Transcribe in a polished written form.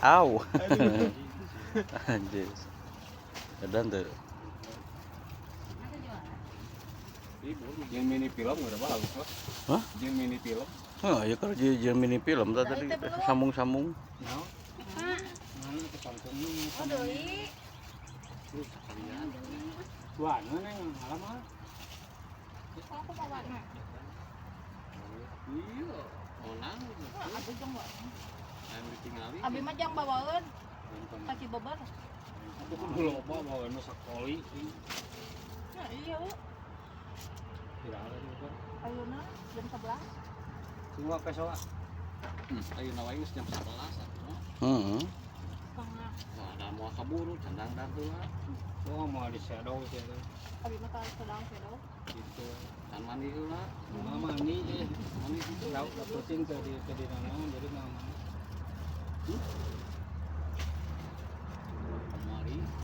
Aw. Anjir. Edan tuh. Yang mini film udah bagus lah. Hah? Yang mini film. Oh, ya kalau jadi mini film tadi sambung-sambung. Nah, mana ke kampung Oh, deui. Wah, neng malam ah. Aku mau warna. Iya, onang. Wah, abi jang bawa. Yang ditinggali. Abi mah jang bawaeun ka Cibeber. Aku kudu loba bawa nu sakoli. Nah, iya, Bu. Tidak ada juga. Ayeuna jam 11. Semua peso ah. Ayo nawain geus jam 11 atuh. Heeh. Setengah. Wah, ada mau kaburu candang dar heula. Oh, mau di shadow sih itu. Abi mah tahu sedang shadow. Gitu. Can mandi heula. Mau mandi eh. Mandi situ. Lauk penting tadi tadi nanaon jadi mau mandi.